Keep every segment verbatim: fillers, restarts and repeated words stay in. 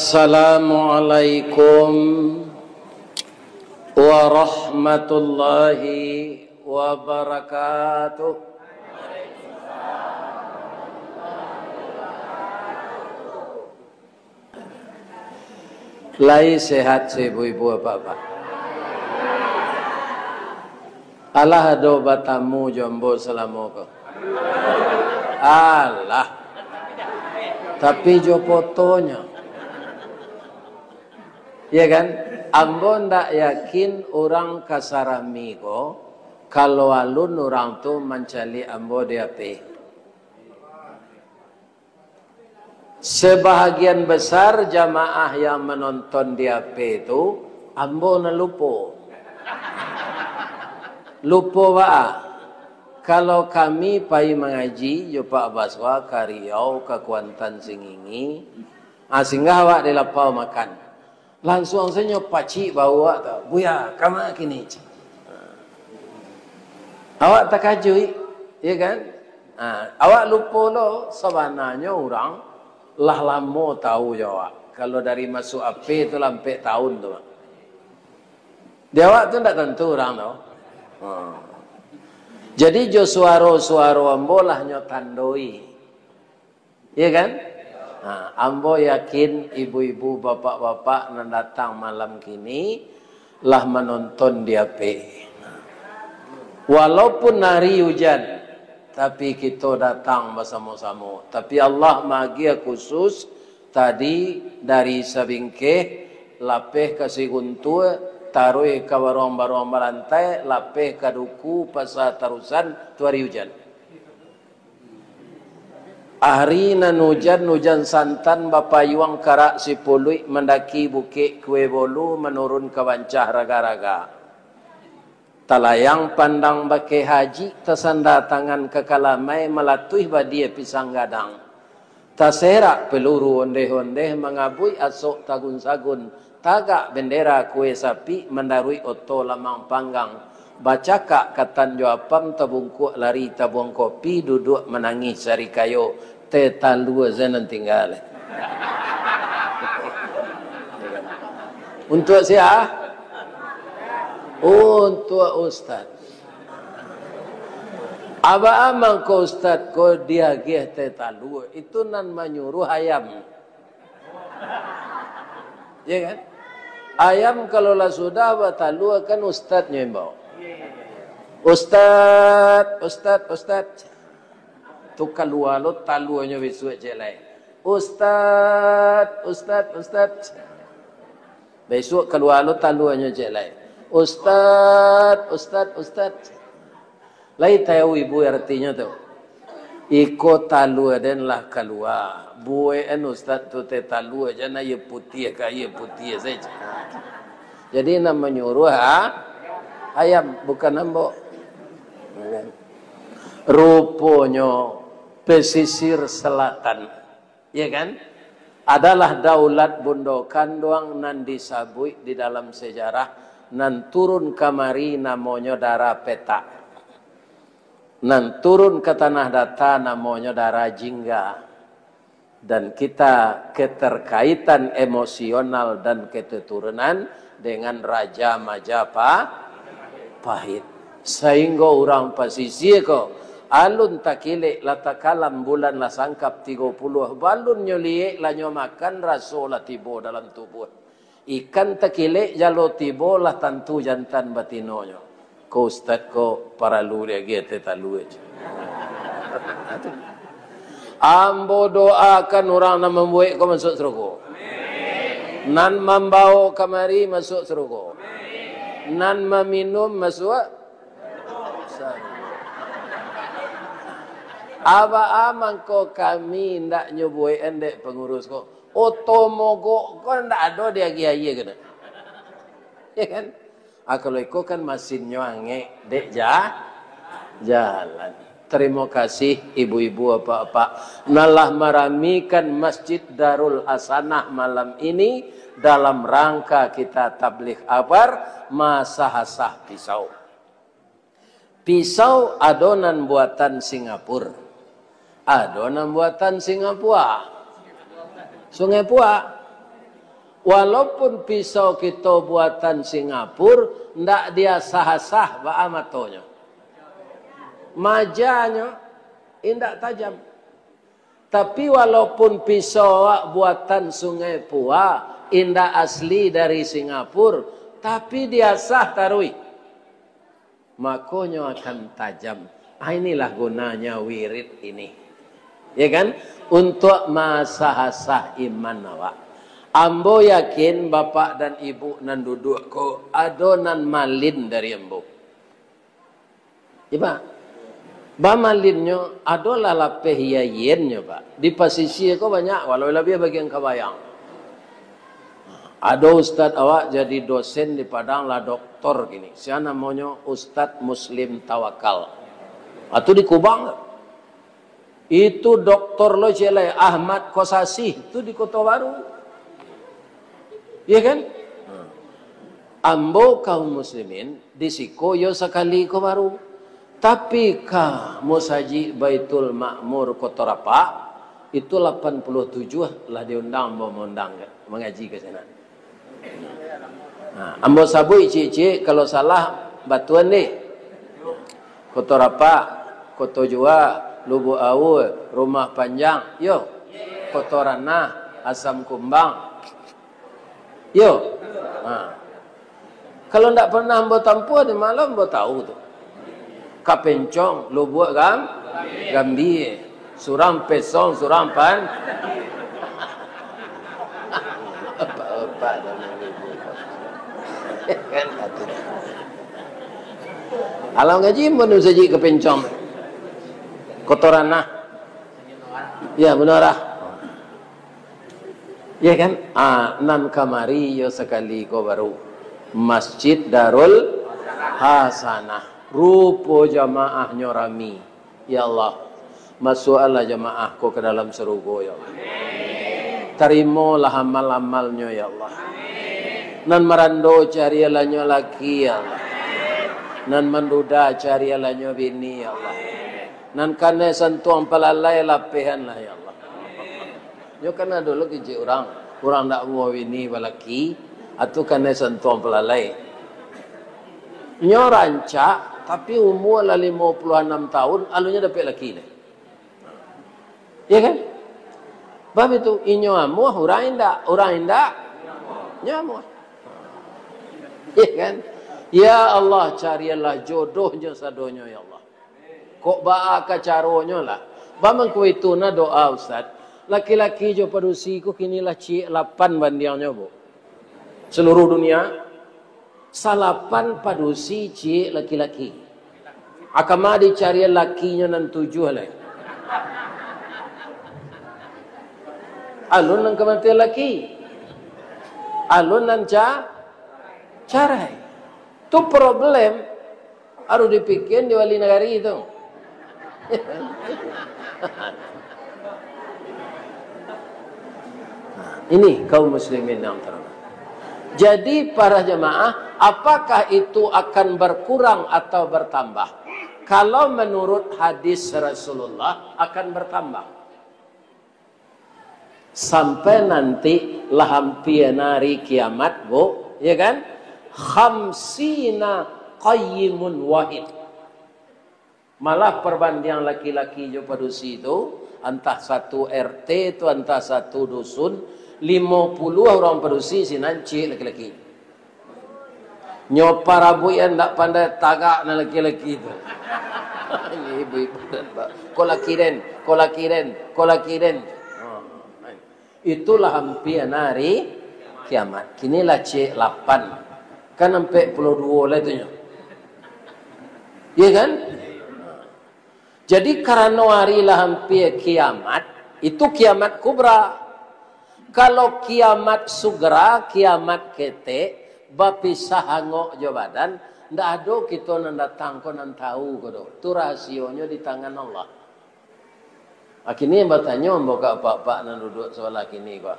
Assalamualaikum warahmatullahi wabarakatuh. Lai sehat, ibu-ibu, bapak-bapak? Alah ado batamu jo ambo salamo ko? Alah. Tapi jo fotonyo. Ya kan? Ambo ndak yakin urang ka sarami ko, kalau alun urang tu mancaliak ambo di H P. Sebahagian besar jamaah yang menonton di H P tu, ambo nan lupo. Lupo baa? Kalau kami pai mangaji jo Pak Baswa ka Riau, ka Kuantan Singingi, ah, singgah awak di lapau makan. Lansuang sajo pacik bau awak tu, "Buya, kama kini?" cek. Awak takajuik, ya kan? Ha, awak lupo lo, sabananyo urang lah lamo tahu jo awak. Kalau dari masuk H P tu lah ampek tahun tu, Mak. Di awak tu ndak tantu urang tu. Ha. Jadi jo suaro-suaro ambo lah nyo tandoi. Iya kan? Nah, ambo yakin ibu-ibu, bapak-bapak nan datang malam kini lah manonton di H P. Walaupun hari ujan, tapi kito datang basamo-samo. Tapi Allah maagiah khusus tadi dari Sabingkeh, lapeh ka Siguntua, taruih ka Baruang-Baruang Barantai, lapeh ka Duku, Pasa Tarusan, tu hari ujan. Ari nan ujan, ujan santan bapayuang karak sipuluik, mandaki Bukik Kue Bolu, manurun ka Bancah Raga-raga. Talayang pandang bakeh haji, tasanda tangan ka kalamai, malatuih badia pisang gadang. Taserak peluru ondeh-ondeh, mangabuik asok tagun-sagun, tagak bendera kue sapi, mandaruik oto lamang panggang, bacakak katan jo apam, tabungkuak lari tabuang kopi, duduak manangih sarikayo, teh talua se nan tingga. Untuak sia? Untuak ustaz. Abaa mangko ustaz ko diagiah teh talua? Itu nan manyuruah ayam. Ya kan? Ayam kalau lah sudah batalua, kan ustadnyo imbau. "Ustad, ustad, ustad." Tu kalua lo taluanyo bisuak cek lai. "Ustad, ustad, ustad." Bisuak kalua lo taluanyo cek lai. "Ustad, ustad, ustad." Lai tahu ibu artinyo tu? Iko talua den lah kalua. Buekan ustad tu teh talua, jan aia putiah ka aia putiah sajo. Jadi nan manyuruah, ha? Ayam, bukan ambo. Ruponyo pesisir selatan, ya kan, adalah daulat bundo kanduang nan disabuik di dalam sejarah, nan turun kamari namonyo Dara Petak, nan turun ka Tanah Data namonyo Dara Jingga, dan kita keterkaitan emosional dan keturunan dengan Raja Majapahi. Pahit. Sainggo urang pasisia ko, alun takilek lah takalam, bulan lah sangkap tigo puluah, balun nyo liek lah nyo makan, raso lah tibo dalam tubuah. Ikan takilek jalo tibo, lah tantu jantan batinonyo. Ko ustad ko paralu diagiah teh talua. Ambo doakan urang nan mambuek ko masuak sarugo. Nan mambao kamari masuak sarugo. Nan maminum masuak sarugo. Abaa mangko kami ndak nyo buekan dek pangurus ko? Oto mogok ko ndak ado diagiah aia kena. Ya kan? Ah, kalau iko kan masinnyo angek, dek ja-, jalan. Tarimo kasih ibu-ibu, apak-apak, nan lah maramikan Masjid Darul Hasanah malam ini dalam rangka kita tabligh akbar, masahasah pisau. Pisau ado nan buatan Singapura, ado nan buatan Singapura. Sungai Puak. Walaupun pisau kito buatan Singapura, ndak diasah-asah, baa matonyo. Majanyo indak tajam. Tapi walaupun pisau awak buatan Sungai Pua, indak asli dari Singapura, tapi diasah taruih, mako nyo akan tajam. Ah, inilah gunanya wirid ini. Ya kan? Untuk maasah-asah iman awak. Ambo yakin bapak dan ibu nan duduak ko, ado nan malin dari ambo. Ya, Pak? Bamalinnyo, adolah lapeh iyainnyo, Pak. Di pasisia ko banyak, walau labiah bagian kabayang. Ado ustad awak jadi dosen di Padang, lah doktor kini. Sia namonyo Ustad Muslim Tawakal. Ah, tu di Kubang. Itu doktor lo ciek lai, Ahmad Kosasih, tu di Koto Baru. Iya kan? Ambo kaum muslimin, di siko yo sakali ko baru. Tapi ka Musajik Baitul Makmur Koto Rapak, itu lapan puluah tujuah lah diundang ambo maundang ka, mangaji ka sinan. Nah, ambo sabuik ciek-ciek, kalau salah, batuan deh. Koto Rapak, Koto Jua, Lubuak Aua, Rumah Panjang, yo. Koto Ranah, Asam Kumbang. Yo. Ha. Kalau ndak pernah ambo tampuah, di ma lo ambo tahu tu. Kapencong, Lubuak Gam-, Gambia, surang Pesong, surang Pan-, Apak-apak dan ibu-ibu. Kan atu. Alam ngaji mun saji Kapencong. Koto Ranah. Ya, benar lah. Ya kan? Ah, nan kamari yo sakali ko baru. Masjid Darul Hasanah. Rupo jamaahnyo rami. Ya Allah, masuakkanlah jamaah ko ka dalam sarugo, ya Allah. Tarimolah amal-amalnyo, ya Allah. Nan marando carialah nyo laki, ya Allah. Nan manduda carialah nyo bini, ya Allah. Nan kanai santuang palalai lapehanlah, ya Allah. Nyo kan ado lo kecek urang, urang ndak amuah bini balaki, atu kanai santuang palalai. Nyo rancak, tapi umua lah limo puluah anam taun, alunyo dapek laki lai. Iya kan? Bab itu, inyo amuah, urang indak, urang indak, nyo amuah. Iya kan? Ya Allah, carianlah jodohnyo sadonyo, ya Allah. Kok baa ka caronyo lah? Bamangko itu nah doa, Ustaz. Laki-laki jo padusi ko kini lah ciek lapan bandiangnyo, Bu. Seluruh dunia, salapan padusi ciek laki-laki. Akama dicarian lakinyo nan tujuah lai. Alun nan kamatian laki. Alun nan ca-, carai. Tu problem. Harus dipikian di wali nagari tu. Nah, ini kaum muslimin yang terhormat. Jadi, para jamaah, apakah itu akan berkurang atau bertambah? Kalau menurut hadis Rasulullah, akan bertambah. Sampai nanti lah ampia hari kiamat, Bu, ya kan? Khamsina qayyimun wahid. Malah parbandiang laki-laki jo padusi tu, antah satu R T tu, antah satu dusun, limo puluah urang padusi, sinan ciek laki-laki. Nyo parabuik an ndak pandai tagak nan laki-laki tu. Ini ibu-ibu dan ba-, ko laki den, ko laki den, ko laki den. Ha, itulah ampia hari kiamat. Kini lah ciek lapan. Kan ampek puluah duo lah tu nyo. Iya kan? Jadi, karano hari lah ampia kiamat, itu kiamat kubra. Kalau kiamat sugra, kiamat ketek, bapisah angok jo badan, ndak ado kito nan datang ko nan tahu ko doh. Tu rahasionyo di tangan Allah. Ah, kini batanyo ambo ka apak-apak nan duduak sabalah kini ko.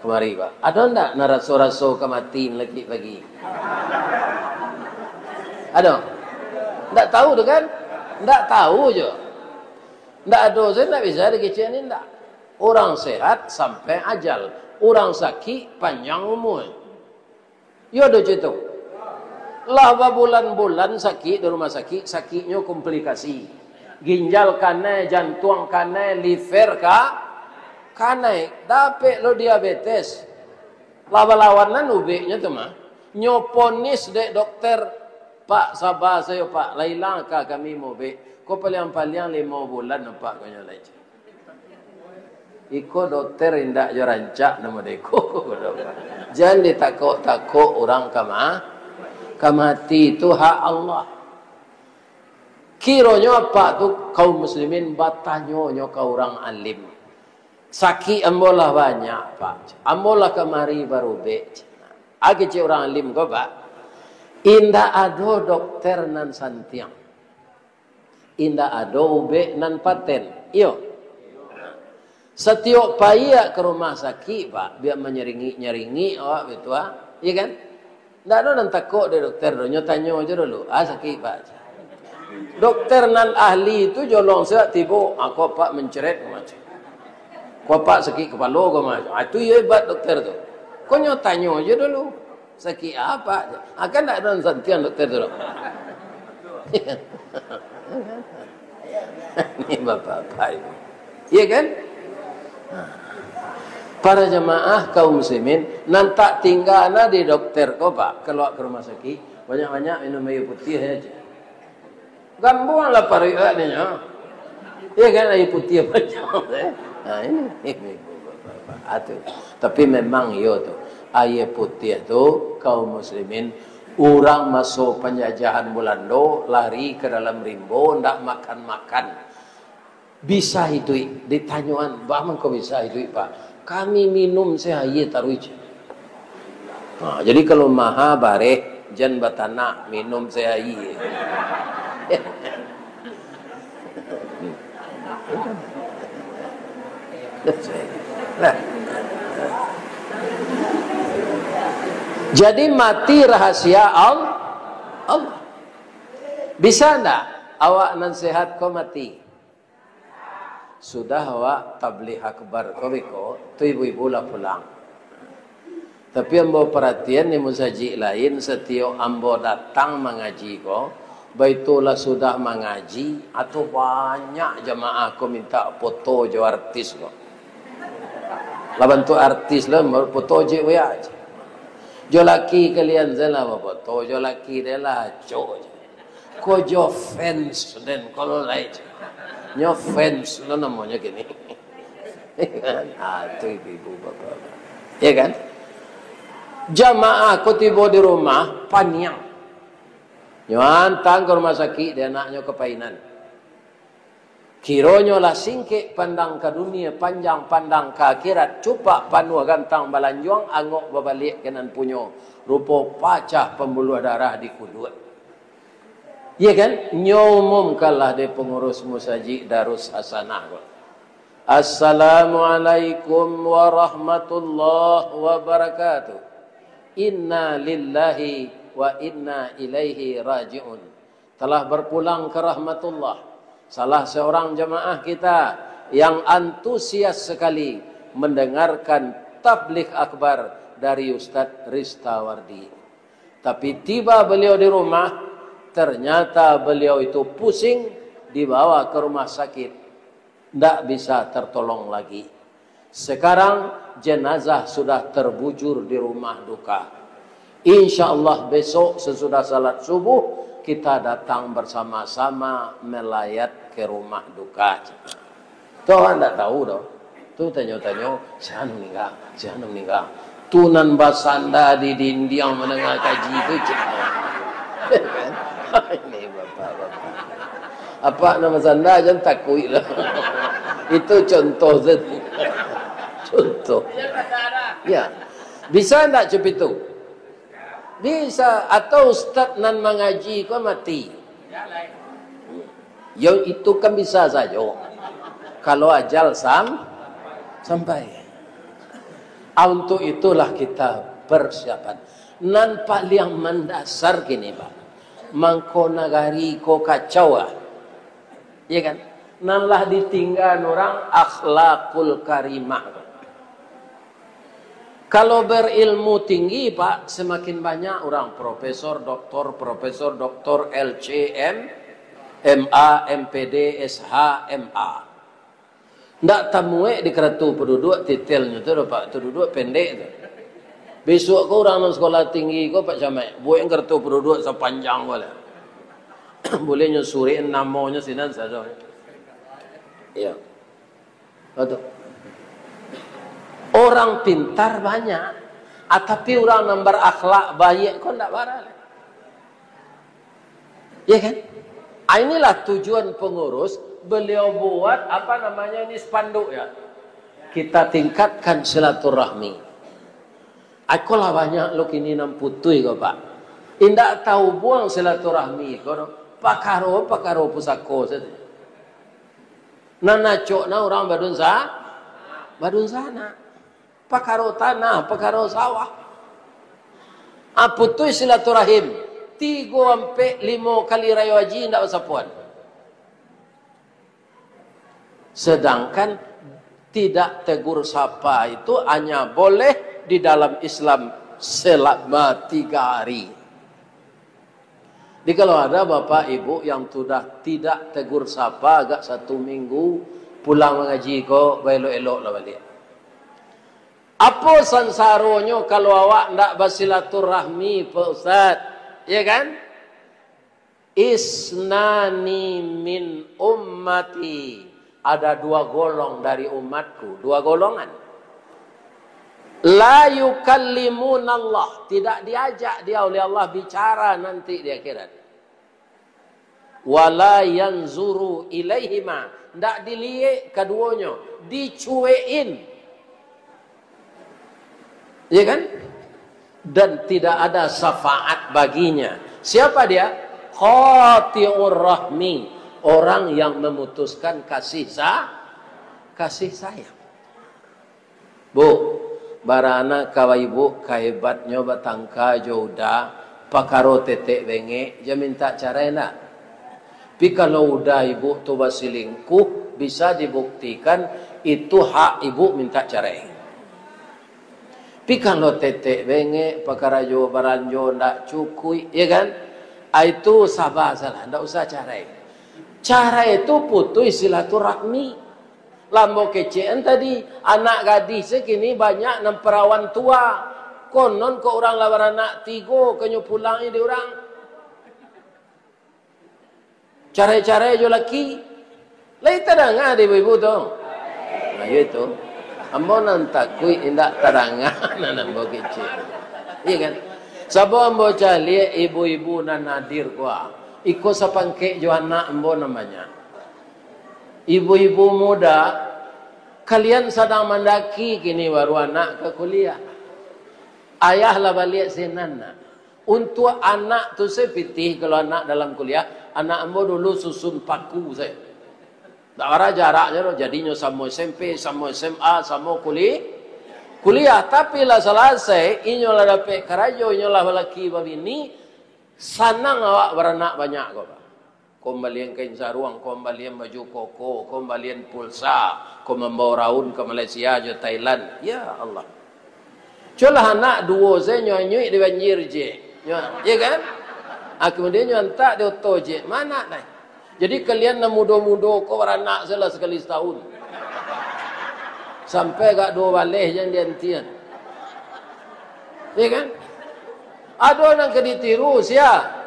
Kamari, Pak. Ado ndak nan raso-raso ka mati lagi pagi? Ado? Ndak tahu tu kan? Ndak tahu jo. Ndak ado, saya ndak bisa dikecek ni, ndak. Orang sehat sampai ajal. Urang sakik panjang umua. Iyo do cito. Lah babulan-bulan sakik di rumah sakik, sakiknyo komplikasi. Ginjal kanai, jantuang kanai, liver ka, kanai. Dapek lo diabetes. Lah balawanan ubeknyo tu mah. Nyo ponis dek dokter, "Pak, saba sajo, Pak. Lah ilang aka kami maubek. Ko paliang-paliang limo bulan, Pak," ko nyo lai. Iko dokter indak jo rancak namo deko. Jan ditakok-takok urang ka ma-, ka mati, itu hak Allah. Kironyo apak tu, kaum muslimin, batanyo nyo ka urang alim. "Sakik ambo lah banyak, Pak. Ambo lah kamari barubek." Agi cek urang alim ko, Pak. Indak ado dokter nan santiang. Indak ado ubek nan paten. Iyo. Satiok paiak ka rumah sakik, Pak, bia manyaringik-nyaringik awak bitu, ah. Iyo kan? Ndak ado nan takok dek dokter do, nyo tanyo jo dulu, "Ah, sakik, Pak." Dokter nan ahli tu jolong siak tibo, "Ah, ko Pak manceret ko macam. Ko Pak sakik kapalo ko macam." Ah, tu iyo hebat dokter tu. Ko nyo tanyo jo dulu. Sakik apak? Ah, kan ndak ado nan santiang dokter tu doh. Ni bapak-bapak ini. Iya kan? Para jamaah kaum muslimin, nan tak tingga na di dokter ko, Pak, kalua ka rumah sakik, banyak-banyak minum aia putiah aja. Gambuang lah paruik awak ni nyo. Iya kan, aia putiah panjang tu, eh. Nah, ini, ini, ah, tu. Tapi memang iyo tu, aia putiah tu, kaum muslimin, urang maso panjajahan Bulando lari ka dalam rimbo, ndak makan-makan. Bisa iduik, ditanyoan, "Baa mangko bisa iduik, Pak?" "Kami minum se aia taruih," cek. Ha, jadi kalau maha bareh, jan batanak, minum se aia. Nah. Jadi mati rahasia Al-, Allah. Bisa ndak awak nan sehat ko mati? Sudah awak tabligh akbar ko beko, tu ibu-ibu lah pulang. Tapi ambo paratian di musajik lain, satiok ambo datang mangaji ko, baitu lah sudah mangaji, atau banyak jamaah ko minta foto jo artis ko. Lah bantuak artis lah, foto jek wea. Jo laki kalian salah bafoto, jo laki dia lah acok je. Ko jo fans den, kalau lai. Nyo fans lo namonyo kini. Ah, tu ibu-ibu bapak-bapak. Ya kan? Jamaah ko tibo di rumah, paniang. Nyo antang ka rumah sakik, di anaknyo kapainan. Kironyo lah singkek pandang ka dunia, panjang pandang ka akhirat, cupak panuah gantang balanjuang, angok babaliak ka nan punyo, rupo pacah pambuluah darah di kuduak. Iya kan? Nyo umumkanlah dek pangurus musajik Darus Hasanah ko. "Assalamualaikum warahmatullahi wabarakatuh. Inna lillahi wa inna ilaihi raji'un." Telah berpulang ke rahmatullah, salah seorang jamaah kita yang antusias sekali mendengarkan tabligh akbar dari Ustadz Ristawardi. Tapi tiba beliau di rumah, ternyata beliau itu pusing, dibawa ke rumah sakit, ndak bisa tertolong lagi. Sekarang jenazah sudah terbujur di rumah duka. Insya Allah besok sesudah salat subuh kita datang bersama-sama melayat ke rumah duka. Tu awak ndak tahu doh. Tu tanyo-tanyo, "Sia nan maningga, sia nan maningga." Tu nan basanda di dindiang mandanga kaji tu, cek. Ini bapak-bapak. Apak nan basanda, jan takuik lah. Itu contoh saja. Contoh. Ya. Bisa ndak cak itu? Bisa. Atau ustaz nan mangaji ko mati. Yo, itu kan bisa sajo. Kalau ajal sam-, sampai. Ah, untuk itulah kita persiapan. Nan paliang mandasar kini, Pak. Mangko nagari ko kacau, ah. Iya kan? Nan lah ditinggaan urang akhlakul karimah. Kalau berilmu tinggi, Pak, semakin banyak orang profesor, doktor, profesor, doktor, L C M, M A, M P D, S H, M A. Ndak tamuek di kartu penduduk titelnyo tu, Pak, tu duduk pendek tu. Besok ko urang nan sekolah tinggi ko, Pak Camat, buek kartu penduduk sapanjang ko lah. Buliah nyo surek namonyo sinan sajo. Iya. Betul. Orang pintar banyak, ah, tapi urang nan berakhlak baik ko ndak bara lai. Ya kan? Ah, inilah tujuan pengurus, beliau buat, apa namanya ini, spanduk ya. Kita tingkatkan silaturahmi. Akolah banyak lo kini nan putuih ko, Pak. Indak tahubuang silaturahmi ko, pakaro-pakaro pusako sajo. Nan acok na urang badunsa-, badunsanak. Pakaro tanah, pakaro sawah. Ah, putuih silaturahim. Tigo, ampek, limo kali rayo haji indak basapoan. Sedangkan tidak tegur sapa itu hanya boleh di dalam Islam selama tiga hari. Jadi kalau ada bapak ibu yang sudah tidak tegur sapa agak satu minggu, pulang mangaji ko, baelok-eloklah baliak. Apo sansaronyo kalau awak ndak basilaturahmi, Pak Ustaz? Ya kan? Isnani min ummati. Ada dua golong dari umatku, dua golongan. La yukallimunallah, tidak diajak dia oleh Allah bicara nanti di akhirat. Wala yanzuru ilaihima, ndak diliek kaduonyo, dicuekin. Ya kan? Dan tidak ada syafaat baginya. Siapa dia? Qati'ur rahmi, orang yang memutuskan kasih sa-, kasih sayang. Bu, baranak ka ibu kahebatnyo batangka jo uda, pakaro tetek bengek, jan mintak carai ndak? Tapi kalau uda ibu tu basilingkuh, bisa dibuktikan itu hak ibu mintak carai. Tapi kalau tetek bengek, pakarajo baranjo ndak cukuik, ya kan? Ah, itu saba salah, ndak usah carai. Carai tu putuih silaturahmi. Lah ambo kecek an tadi, anak gadih se kini banyak nan perawan tua. Konon kok urang lah baranak tigo, kanyo pulang di urang. Carai-carai jo laki. Lai tadanga dek ibu-ibu tu? Nah, iyo itu. Ambo nan takuik indak tadanga nan ambo kecek. Iya kan? Sabo ambo caliak ibu-ibu nan hadir ko, ah. Iko sapangkek jo anak ambo nan banyak. Ibu-ibu muda, kalian sadang mandaki kini baru anak ka kuliah. Ayah lah baliak sinan, nak. Untuak anak tu se pitih, kalau anak dalam kuliah, anak ambo dulu susun paku se. Ndak bara jaraknyo doh, jadinyo samo S M P, samo S M A, samo kuli-, kuliah. Tapi lah salasai, inyo lah dapek karajo, inyo lah balaki babini, sanang awak baranak banyak ko, Pak. Ko mambalian kain saruang, ko mambalian baju koko, ko mambalian pulsa, ko mambao raun ka Malaysia jo Thailand. Ya Allah. Cubolah anak duo se nyo anyuik di banjir je. Nyo, ya kan? Ah, kemudian nyo antak di oto je. Mana nah? Jadi kalian nan mudo-mudo ko baranak se lah sakali satahun. Sampai agak duo baleh jan diantian. Ya kan? Ado nan ka ditiru, sia?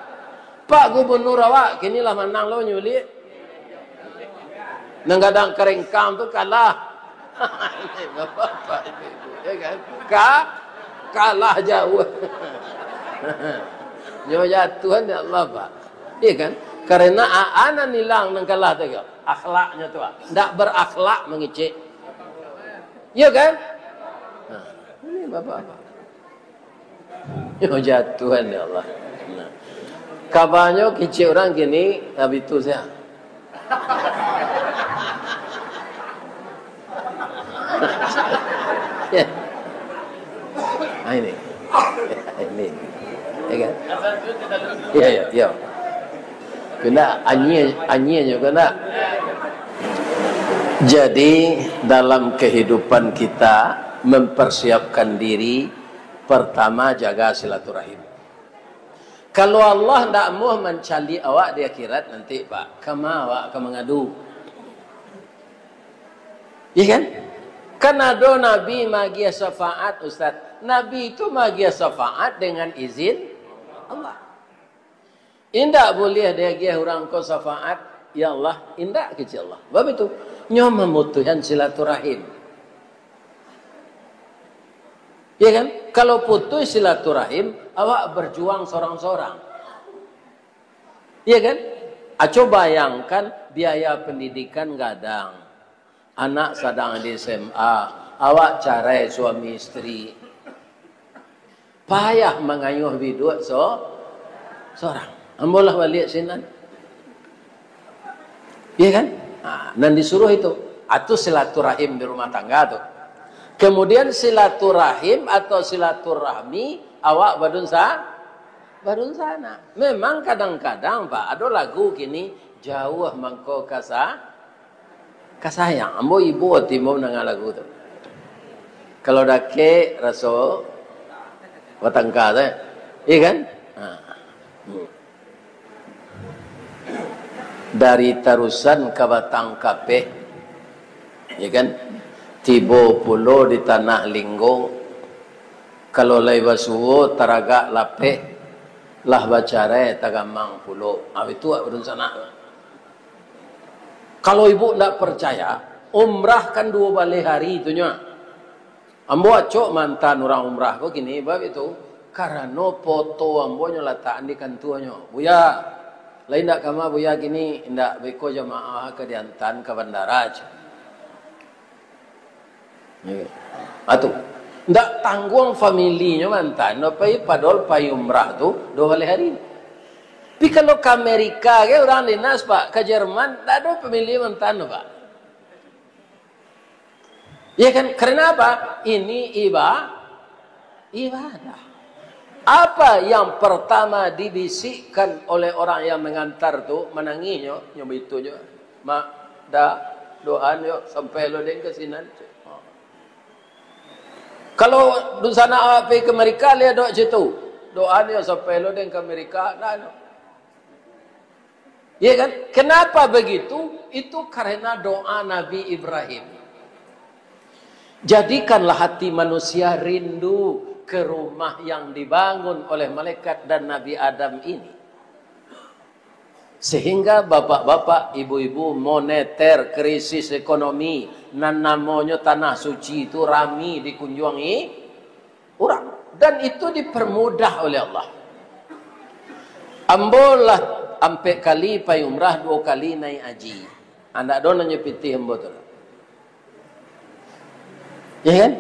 Pak Gubernur awak, kini lah manang lo nyo buliah. Nan gadang karengkang tu kalah. Bapak-bapak, ibu-ibu, ya kan? Ka-, kalah jauah. Nyo jatuahan dek Allah, Pak. Ya kan? Karena a-, anan ilang nan kalah tu, akhlaknyo tu, Pak. Ndak berakhlak mangecek. Ya kan? Nah, ini bapak-bapak. Yo, jatuahan, ya Allah. Nah. Kabanyo kecek urang kini, habis tu sia. Ya. Ah, ini. Ini. Ya kan? Ya, ya, ya. Kena anyia, anyia juga nak. Jadi, dalam kehidupan kita, Mempersiapkan diri, pertama jaga silaturahim. Kalau Allah ndak amuah mancaliak awak di akhirat nanti, Pak, kama awak ka mangadu? Iya kan? Kan ado Nabi magiah syafaat, Ustaz. Nabi itu magiah syafaat dengan izin Allah. Indak buliah diagiah urang ko syafaat, "Ya Allah," indak, kecek Allah. Sebab itu, nyo mamutuihan silaturahim. Iya kan? Kalau putus silaturahim, awak berjuang sorang-sorang. Iya kan? Aco bayangkan biaya pendidikan gadang. Anak sadang di S M A, awak carai suami isteri. Payah mangayuh biduak so-, sorang. Ambo lah baliak sinan. Iya kan? Nah, nan disuruh itu. Atu silaturahim di rumah tangga tu. Kemudian silaturahim atau silaturahmi awak badunsa-, badunsanak. Memang kadang-kadang, Pak, ado lagu kini, "Jauah mangko kasa-, kasayang." Ambo ibo ati ambo mandanga lagu tu. Kalau dakek, raso batangka tu. Iya kan? Ha. Hmm. Dari Tarusan ka Batang Kapeh, ya kan? Tibo pulo di Tanah Linggo, kalau lai basuo taragak lapeh, lah bacarai tagamang pulo. Ah, itu awak badunsanak. Kalau ibu ndak percaya, umrah kan duo baleh hari tu nyo. Ambo acok mantan urang umrah ko kini, bab itu, karano foto ambo nyo latakan di kantuanyo. "Buya, lai indak kama Buya kini, indak beko jamaah ka diantan ka bandara," cek. Iyo. Atu, ndak tangguang familinyo mantan, pai, padahal pai umrah tu duo baleh hari. Tapi kalau ka Amerika ge urang dinas, Pak, ka Jerman, ndak ado famili mantan, Pak. Ya kan? Karena apa? Ini iba-, ibadah. Apa yang pertama dibisikkan oleh orang yang mengantar tu? Manangihnyo, nyo baitu jo, "Mak, Da, doan yo, sampai lo den ka sinan." Kalau dunsanak awak pai ka Amerika, liek doa situ. "Doan yo, sampai lo den ka Amerika." Nah, no. Ya kan? Kenapa begitu? Itu karena doa Nabi Ibrahim. Jadikanlah hati manusia rindu ke rumah yang dibangun oleh malaikat dan Nabi Adam ini. Sehingga bapak-bapak, ibu-ibu, moneter, krisis ekonomi, nan namonyo Tanah Suci itu rami dikunjuangi urang. Dan itu dipermudah oleh Allah. Ambo lah ampek kali pai umrah, duo kali naik haji. Andak do nan nyo pitih ambo tu. Ya kan?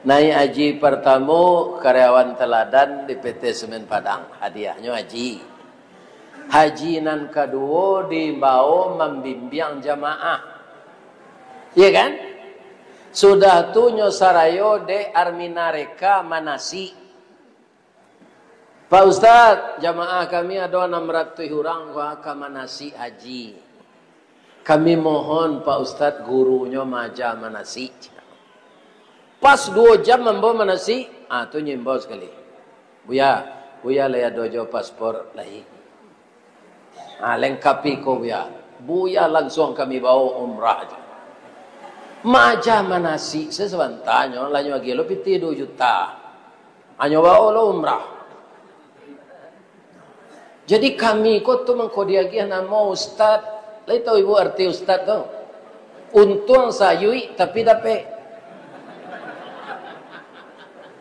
Naik haji partamo karyawan teladan di P T Semen Padang. Hadiahnyo haji. Haji nan kaduo diimbau mambimbiang jamaah. Ya kan? Sudah tu nyo sarayo dek Arminareka manasik. "Pak Ustaz, jamaah kami ado anam ratuih urang, ka manasik haji. Kami mohon Pak Ustaz gurunyo maaja manasik." Pas duo jam ambo manasik, ah, tu nyo imbau sakali. "Buya, Buya lai ado jo paspor lai?" Ah, lengkapi ko, Buya. Buya langsuang kami bao umrah jo. Maaja manasik se sabantanyo, lah nyo agiah lo pitih duo juta. Anyo bao lo umrah. Jadi kami ko tu mangko diagiah namo ustad. Lai tau ibu arti ustad tu? Untuang sayuik tapi dapek.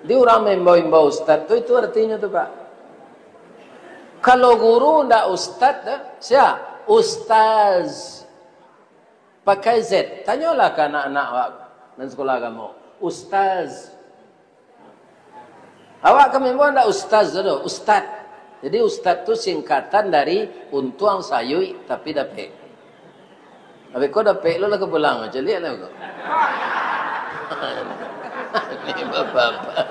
Di urang maimbau-imbau ustad tu, itu artinyo tu, Pak. Kalau guru ndak ustad, dah. Sia? Ustaz. Pakai Z. Tanyolah ka anak-anak awak nan sekolah agamo. Ustaz. Awak ka maimbau ndak ustaz tu, ustad. Jadi ustad tu singkatan dari untuang sayuik tapi dapek. Tapi ko dapek lo lah ka pulang, caliak lah ko. Ni bapak-bapak.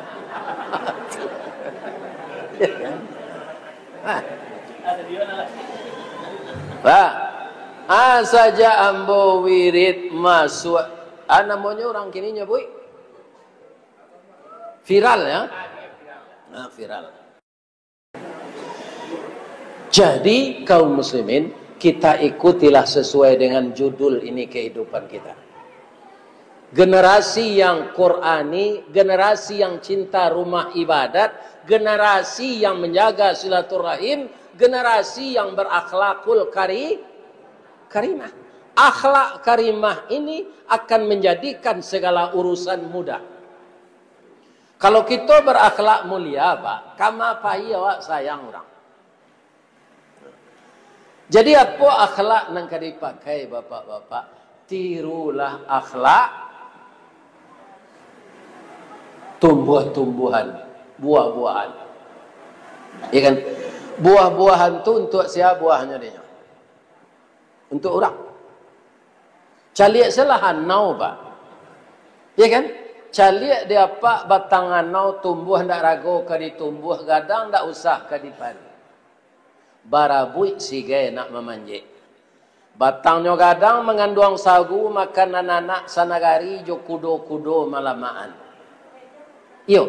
Pak, ah, sajak ambo wirid masuak, ah, namonyo urang kini nyabuik Viral, ya. Nah, viral. Jadi, kaum muslimin, kita ikutilah sesuai dengan judul ini kehidupan kita. Generasi yang Qurani, generasi yang cinta rumah ibadat, generasi yang menjaga silaturahim, generasi yang berakhlakul kari-, karimah. Akhlak karimah ini akan menjadikan segala urusan mudah. Kalau kito berakhlak mulia, Pak, kama pai awak sayang urang. Jadi, apo akhlak nan ka dipakai, Bapak-bapak? Tirulah akhlak tumbuh-tumbuhan, buah-buahan. Ya kan? Buah-buahan tu untuk sia buahnyo dinyo? Untuk urang. Caliak se lah anau, Pak. Ya kan? Caliak di apak batang anau tumbuah ndak rago ka ditumbuah, gadang ndak usah ka dipari. Barabuik sigai nak mamanjek. Batangnyo gadang manganduang sagu, makan anak-anak sanagari jo kudo-kudo malamakan. Iyo,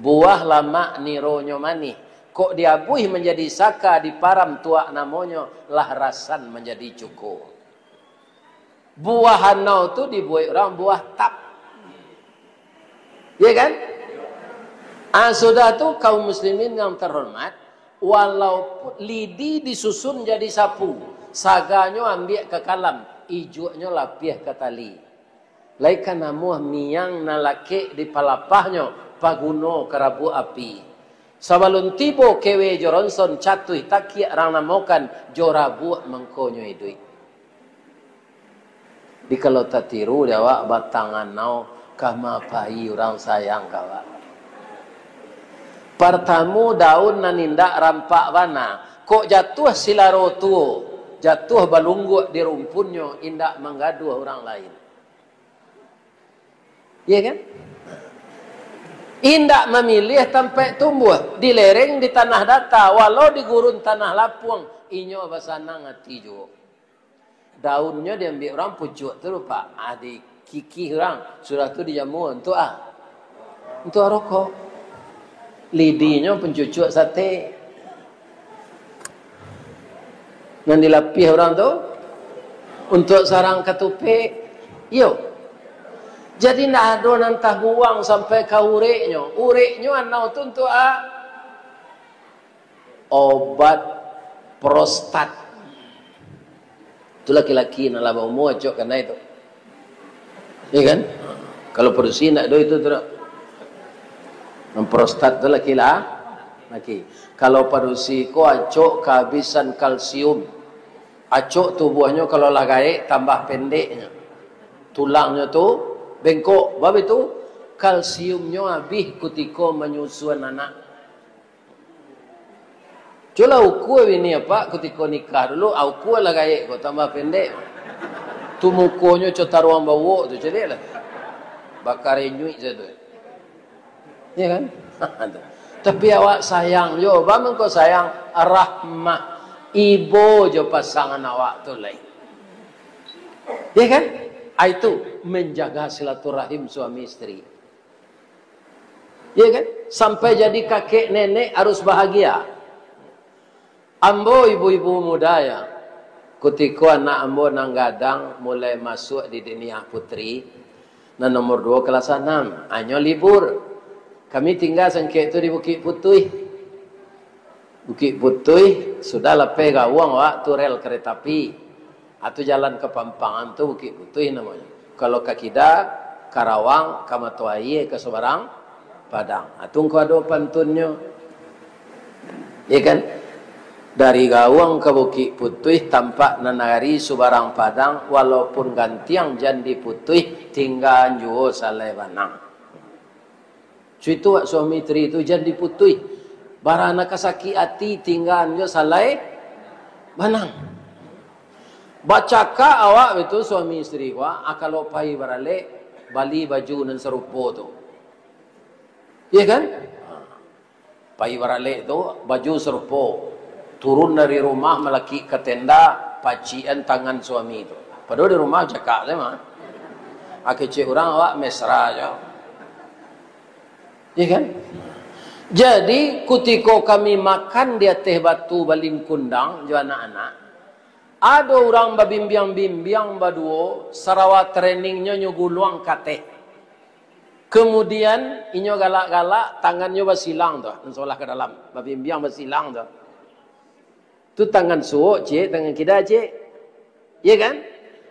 buah lamak nironyo manih. Kok diabuih manjadi saka, diparam tuak namonyo, lah rasan manjadi cuko. Buah anau tu dibuek urang buah tap. Ya kan? Ah, sudah tu, kaum muslimin yang terhormat, walaupun lidi disusun jadi sapu, saganyo ambiak ka kalam, ijuaknyo lapiah ka tali. Lai ka namuah miang nan lakek di palapahnyo, paguno ka rabuak api. Sabalun tibo kewe jo ronson, catuih takiak rang namokan, jo rabuak mangkonyo iduik. Di kalau tatiru di awak batang anau, kama pai urang sayang ka awak. Partamo daun nan indak rampak bana, kok jatuah silaro tuo, jatuah balungguak di rumpunnyo, indak manggaduah urang lain. Iya kan? Indak mamiliah tampaik tumbuah, di lereng, di tanah data, walau di gurun tanah lapuang, inyo basanang ati juo. Daunnyo diambiak urang, pucuak tu, Pak, ah, dikikih urang, sudah tu dijamua, untuak ah, untuak rokok. Lidinyo pancucuak sate. Nan dilapiah urang tu, untuak sarang katupek. Iyo. Jadi, ndak ado nan tabuang sampai ka ureknyo. Ureknyo anau tu untuak a-, obat prostat. Tu laki-laki nan lah baumua acok kanai tu. Iya kan? Kalau padusi ndak ado itu tu dak. Nan prostat tu laki lah, laki. Kalau padusi ko acok kaabisan kalsium. Acok tubuahnyo kalau lah gaek tambah pendeknyo. Tulangnyo tu bengkok. Bab itu kalsiumnyo abih kutiko manyusuan anak. Cubolah ukua bini apak kutiko nikah dulu, ah, ukua lah gaek ko, tambah pendek. Tu mukonyo co taruang bawok tu, caliaklah. Bakarenyuik sajo tu. Ya kan? Tapi awak sayang jo, baa mangko sayang, rahmah, ibo jo pasangan awak tu lai. Ya kan? Ah, itu menjaga silaturahim suami isteri. Ya kan? Sampai jadi kakek nenek harus bahagia. Ambo ibu-ibu muda ya, kutiko anak ambo nan gadang mulai masuak di diniah putri, nan nomor duo kelas anam, anyo libur. Kami tingga sangkek tu di Bukik Putuih. Bukik Putuih, sudah lapeh gawang awak tu rel kereta api. Atu jalan ka Pampangan tu Bukik Putuih namonyo. Kalau ka kida, Karawang, ka Mato Aia, ka Subarang Padang. Atu ngko ado pantunnyo. Ya kan? Dari Gawang ka Bukik Putuih, tampak nan nagari Subarang Padang, walaupun gantiang jan diputuih, tinggaan juo salai banang. Suitu wak suami isteri tu jan diputuih. Bara nan ka sakik ati, tinggaan jo salai banang. Bacakak awak baitu suami isteri ko, ah, kalau pai baralek, bali baju nan sarupo tu. Iya kan? Pai baralek tu, baju sarupo. Turun dari rumah, malakik ka tenda, pacikan tangan suami tu. Padahal di rumah cakak sajo mah. Ah, kecek urang awak mesra jo. Ya kan? Jadi, kutiko kami makan di ateh batu balingkundang jo anak-anak, ado urang babimbiang-bimbiang baduo, sarawa treningnyo nyo guluang ka ateh. Kemudian, inyo galak-galak, tangannyo basilang tu, nan sabalah ka dalam, babimbiang basilang tu. Tu tangan suok, ciek, tangan kida, ciek. Ya kan?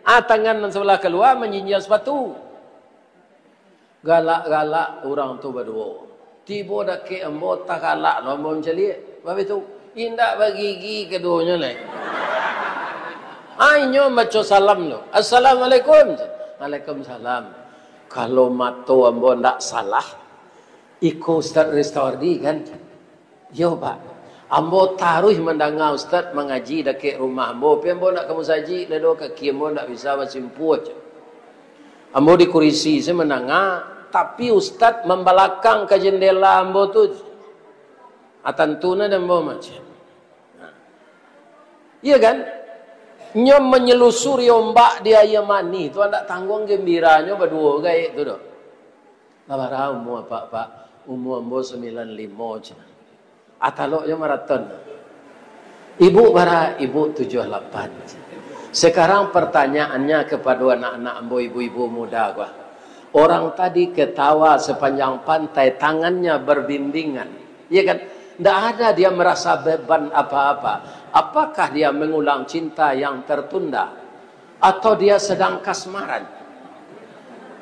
Ah, tangan nan sabalah kalua manjinjia sapatu. Galak-galak urang tu baduo. Tibo dakek ambo, tagalak lo ambo mancaliak. Babitu, indak bagigi kaduonyo lai. Ah, inyo baco salam lo. "Assalamualaikum." "Waalaikumsalam." Kalau mato ambo ndak salah, iko Ustaz Ristawardi kan? Yo, Pak. Ambo taruih mandanga Ustaz mangaji dakek rumah ambo, pi ambo ndak ka musajik lai doh, kaki ambo ndak bisa basimpuah. Ambo di kurisi se mandanga, tapi Ustaz mambalakang ka jendela ambo tu. Ah, tantu nah dek ambo macam. Nah. Iya kan? Nyo manyelusuri ombak di aia manih tu, ndak tangguang gambiranyo baduo gaek tu doh. "Lah bara umua apak, Pak?" "Umua ambo sambilan limo," cina. Ataloknyo maraton. "Ibu bara?" "Ibu tujuah lapan." Sekarang pertanyaannya kepada anak-anak ambo, ibu-ibu muda gua. Orang tadi ketawa sepanjang pantai, tangannya berbimbingan. Iya kan? Ndak ada dia merasa beban apa-apa. Apakah dia mengulang cinta yang tertunda? Atau dia sedang kasmaran?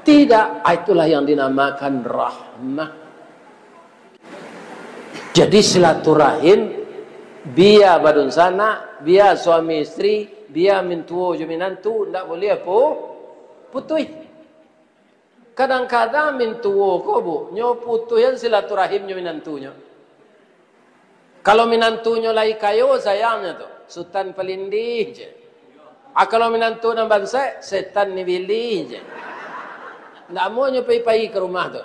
Tidak, itulah yang dinamakan rahmah. Jadi silaturahim, bia badunsanak, bia suami istri, bia mintuo jo minantu, ndak buliah pu-, putuih. Kadang-kadang mintuo ko, Bu, nyo putuihan silaturahim nyo minantunyo. Kalau minantunyo lai kayo, sayangnyo tu, Sutan Palindih je. Ah, kalau minantu nan bansaik, setan ni bilih je. Ndak amuah nyo pai-pai ka rumah tu.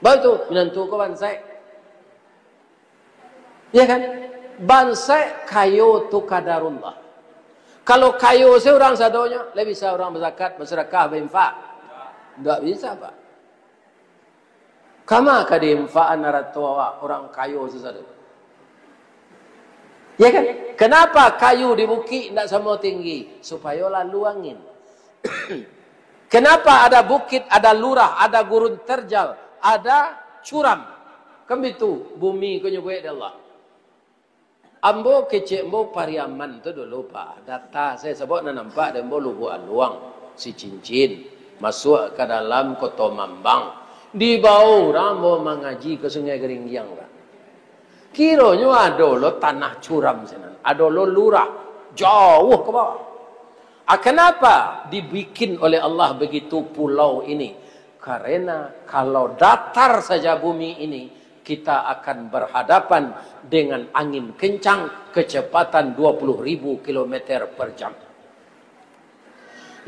Baru tu, minantu ko bansaik. Ya kan? Bansaik kayo tu kadarullah. Kalau kayo se urang sadonyo, lai bisa urang bazakat, basadakah, bainfak? Ndak bisa, Pak. Kama ka diinfakan arato awak, urang kayo sasado? Ya kan? Kenapa kayu di bukik ndak samo tinggi? Supayo lalu angin. Kenapa ada bukit, ada lurah, ada gurun terjal, ada curam? Kan bitu, bumi ko nyo buek dek Allah. Ambo kecek ambo Pariaman tu dulu, Pak. Data sajo sabab nan nampak dek ambo Lubuak Aluang, Sicincin, masuak ka dalam Koto Mambang. Dibao urang ambo mangaji ka Sungai Geringgiang, Pak. Kironyo ado lo tanah curam sinan, ado lo lurah, jauah ka bawah. Ah, kenapa dibikin oleh Allah begitu pulau ini? Karena kalau datar saja bumi ini, kita akan berhadapan dengan angin kencang, kecepatan dua puluh ribu kilometer per jam.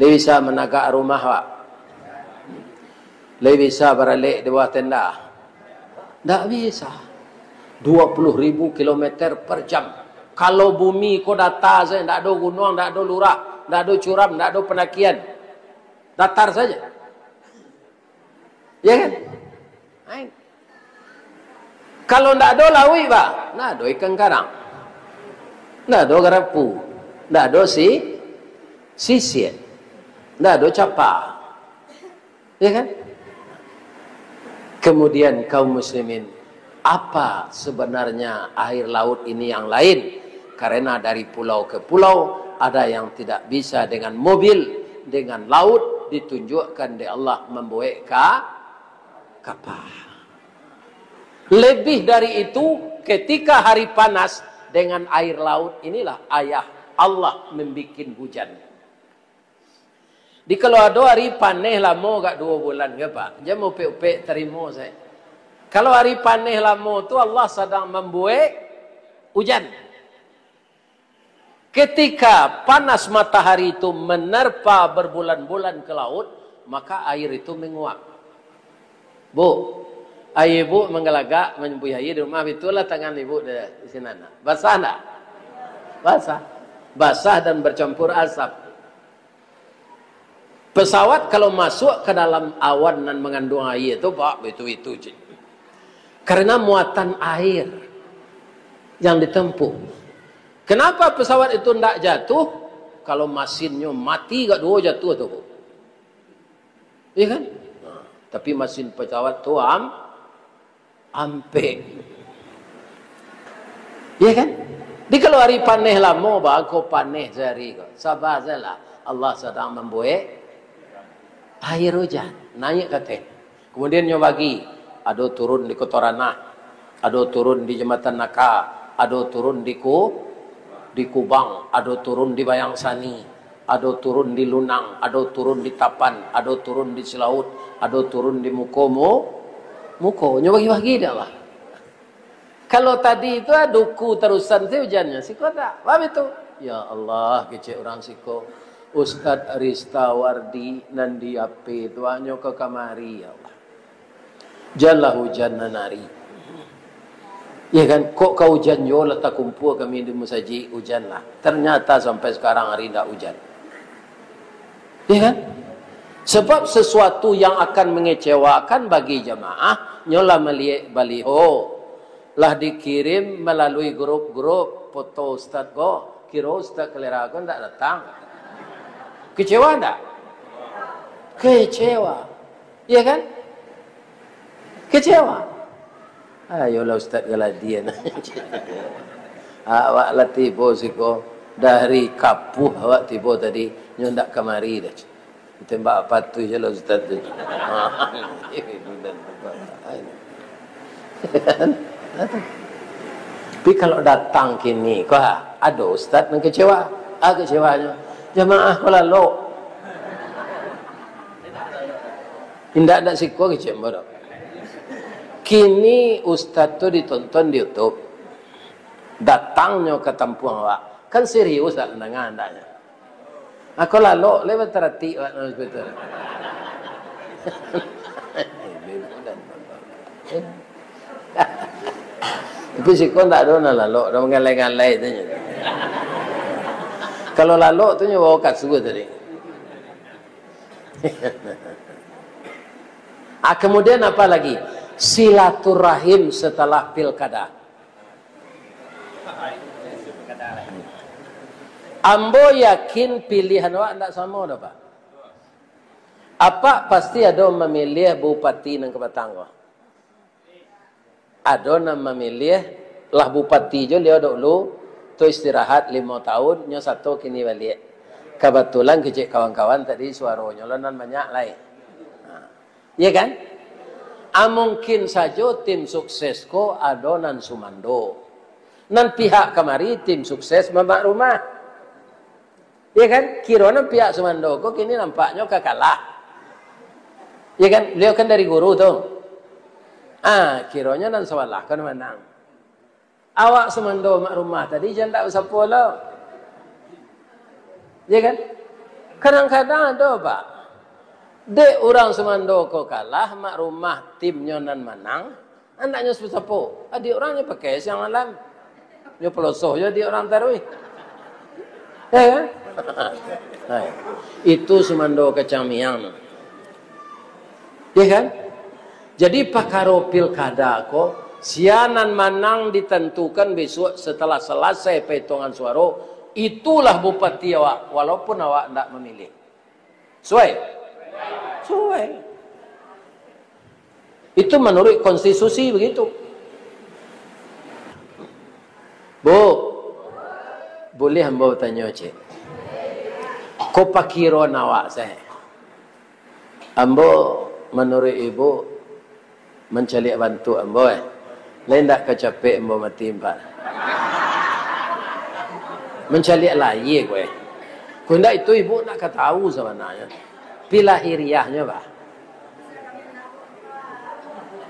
Lai bisa managak rumah, Pak? Lai bisa baralek di bawah tenda? Ndak bisa. Dua puluh ribu kilometer per jam. Kalau bumi ko data sajo, ndak ado gunuang, ndak ado lurah, ndak ado curam, ndak ado pandakian. Datar saja. Ya kan? Ain. Kalau ndak ado lauik, Pak, ndak ado ikan karang. Ndak ado garapu. Ndak ado si-, sisir. Ndak ado capa. Ya kan? Kemudian, kaum muslimin, apa sebenarnya air laut ini yang lain? Karena dari pulau ke pulau, ada yang tidak bisa dengan mobil, dengan laut, ditunjukkan dek Allah mambuek ka-, kapal. Lebih dari itu, ketika hari panas, dengan air laut inilah ayah Allah membikin hujan. Di kalau ado ari paneh lamo agak duo bulan ko, Pak, jan maupek-upek, tarimo sajo. Kalau ari paneh lamo tu, Allah sadang mambuek ujan. Ketika panas matahari itu menerpa berbulan-bulan ke laut, maka air itu menguap. Bu, aia ibu manggalagak, manyampuih aia di rumah, bitulah tangan ibu di, di sinan. Basah ndak? Basah. Basah dan bercampur asap. Pesawat kalau masuk ke dalam awan nan mengandung air tu, bak, itu, itu je. Karena muatan air yang ditempuh. Kenapa pesawat itu ndak jatuh? Kalau masinnyo mati, gak duo jatuh tu, Bu. Iya kan? Nah, tapi masin pesawat tu am-, ampek. Iya kan? Di kalau hari paneh lamo, bangko paneh sehari ko. Sabar sajalah. Allah sadang mambuek air hujan. Naik ka ateh. Kemudian nyo bagi. Ado turun di Koto Ranah. Ado turun di Jambatan Naka. Ado turun di Ku-, di Kubang. Ado turun di Bayang Sani. Ado turun di Lunang, ado turun di Tapan, ado turun di Silaut, ado turun di Muko Mu-, Muko. Nyo bagi-bagi dek Allah. Kalau tadi tu, ah, duku tarusan tu hujannyo, siko ndak. Paham itu? Ya Allah, kecek urang siko. Ustaz Ristawardi nan di H P tu, ah, nyo ka kamari, ya Allah. Janlah hujan nan ari. Ya kan? Kok ka hujan jo lah takumpua kami di masajik, hujan lah. Ternyata sampai sekarang hari ndak hujan. Ya kan? Sebab sesuatu yang akan mengecewakan bagi jamaah, nyolah meliek baliho. Lah dikirim melalui grup-grup foto ustaz ko, kiro ustaz Kelera ko ndak datang. Kecewa ndak? Kecewa. Iya kan? Kecewa. Ayolah Ustaz Galadian. Awak lah tibo siko dari Kapuh awak tibo tadi, nyo ndak kamari doh. Tembak apa tu je lah Ustaz tu. Tapi kalau datang kini, ko ha, ado ustaz nan kecewa. Ah, kecewanyo. Jamaah ko lalok. Indak, indak siko kecek ambo doh. Kini ustaz tu ditonton di YouTube. Datangnyo ka tampuang awak. Kan serius dak mandanga andaknyo. Ako lalok lai bataratik awak dalam hospital. Tapi siko ndak ado nan lalok, dah mangalai-ngalai tu nyo. Kalau lalok tu nyo bawa kasua tadi. Ah, kemudian apa lagi? Silaturahim setelah pilkada. Ambo yakin pilihan awak ndak samo doh, Pak. Apak pasti ado mamiliah bupati nan ka patang ko. Ado nan mamiliah, lah bupati jo liau dahulu, tu istirahat limo taun, nyo sato kini baliak. Kabatulan kecek kawan-kawan tadi suaronyo lah nan banyak lai. Nah. Iya kan? Ah, mungkin sajo tim sukses ko ado nan sumando. Nan pihak kamari tim sukses mamak rumah. Iya kan? Kiro nan pihak sumando ko kini nampaknyo ka kalah. Iya kan? Beliau kan dari guru tu. Ah, kironyo nan sabalah ko nan manang. Awak sumando mak rumah tadi jan dak basapo lo. Ya kan? Kadang-kadang ado, Pak. Dek urang sumando ko kalah, mak rumah timnyo nan manang, andaknyo basapo? Adiak urang nyo pakai siang malam. Nyo palosoh jo adiak urang taruih. Ya kan? Hai. Itu sumando kacang miang tu. Ya kan? Jadi, pakaro pilkada ko, sia nan manang ditentukan besok setelah selesai perhitungan suaro, itulah bupati awak, walaupun awak ndak memilih. Suai? Suai. Itu menurut konstitusi begitu. Bu, boleh ambo tanyo, Cik? Ko pakiron awak, saya. Ambo, manuruik ibu, mancaliak bantuak ambo, eh. Lai ndak ka capek ambo mati, Pak? Mancaliak layie ko, eh. Ko indak itu ibu ndak ka tahu sabananyo. Pi lahiriahnyo, Pak.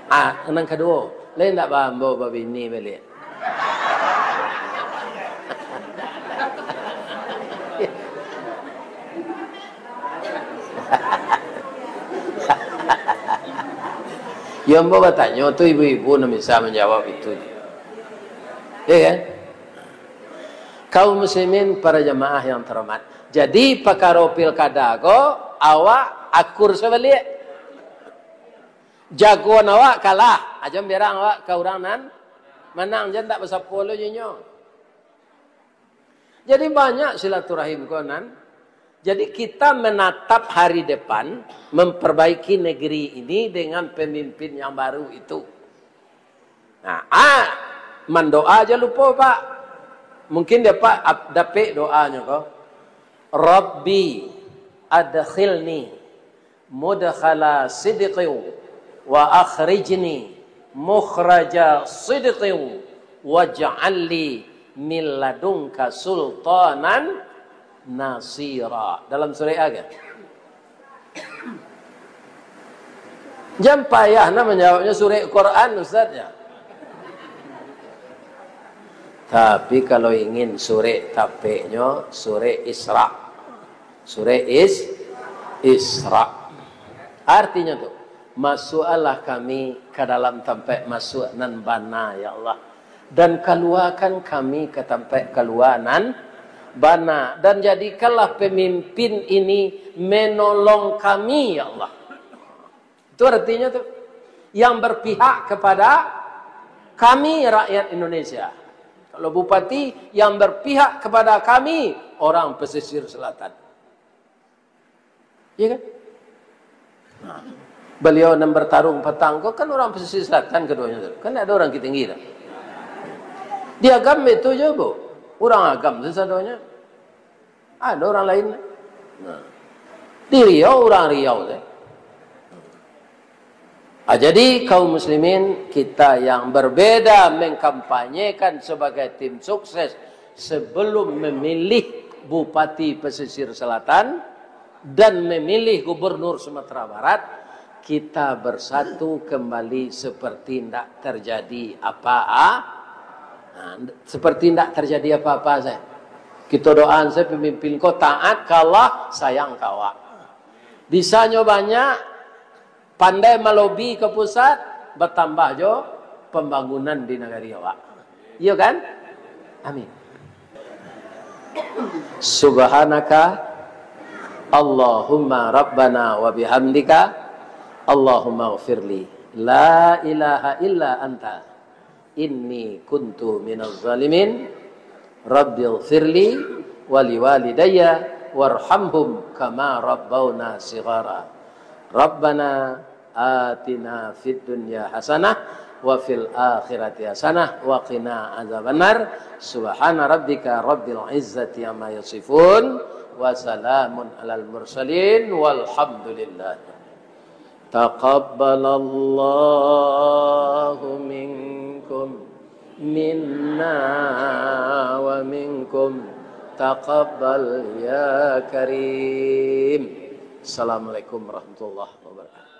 Ah, nan kaduo, lai ndak ba ambo babini baliak? Yo, ambo batanyo tu ibu-ibu nan bisa manjawab itu. Ya kan? Kaum muslimin, para jamaah yang terhormat. Jadi, pakaro pilkada ko, Awak akur sabaliak. Jagoan awak kalah. Aja berang awak ka urang nan manang, jan tak basapo lo jo inyo. Jadi banyak silaturahim ko nan. Jadi kita menatap hari depan, memperbaiki negeri ini dengan pemimpin yang baru itu. Nah, ah, mandoa aja lupo, Pak. Mungkin dia, Pak, ap-, dapek doanyo ko. Rabbi adkhilni mudkhala sidqin wa akhrijni mukhraja sidqin waj'al li min ladunka sultanan nasira. Dalam surah A kan? Jan payah nah manjawabnyo surek Quran, Ustaz, ya. Tapi kalau ingin surek tapeknyo, surek Isra. Surek Is-, Isra. Artinyo tu, masuaklah kami ka dalam tampek masuak nan bana, ya Allah. Dan kaluakan kami ka tampek kalua nan bana. Dan jadikanlah pemimpin ini menolong kami, ya Allah. Itu artinyo tu. Yang berpihak kepada kami, rakyat Indonesia. Kalau bupati yang berpihak kepada kami, orang pesisir selatan. Iya kan? Nah, beliau nan bertarung patang ko kan orang pesisir selatan keduanya tu. Kan ada orang Bukittinggi tu. Di Agam itu je, Bu. Orang Agam tu sadonyo. Ada orang lain. Nah. Di Riau, orang Riau tu. Ah, jadi, kaum muslimin, kita yang berbeda mengkampanyekan sebagai tim sukses sebelum memilih Bupati Pesisir Selatan dan memilih Gubernur Sumatera Barat, kita bersatu kembali seperti ndak terjadi apa-a-, nah, seperti ndak terjadi apa-apa saja. Kita doakan saja pemimpin ko taat ka Allah, sayang ka awak. Bisanyo banyak, pandai malobi ka pusat, batambah jo pambangunan di nagari awak. Iyo kan? Amin. Subhanaka Allahumma Rabbana wa bihamdika, Allahumma ghfirli. La ilaha illa anta. Inni kuntu minaz zalimin. Rabbighfirli wa liwalidayya warhamhum kama rabbauna shighara. Rabbana atina fid dunya hasanah wa fil akhirati hasanah wa qina azabannar. Subhana rabbika rabbil izzati amma yasifun. Wa salamun alal mursalin. Walhamdulillah. Taqabbalallahu minkum, minna wa minkum. Taqabbal ya Karim. Assalamualaikum warahmatullahi wabarakatuh.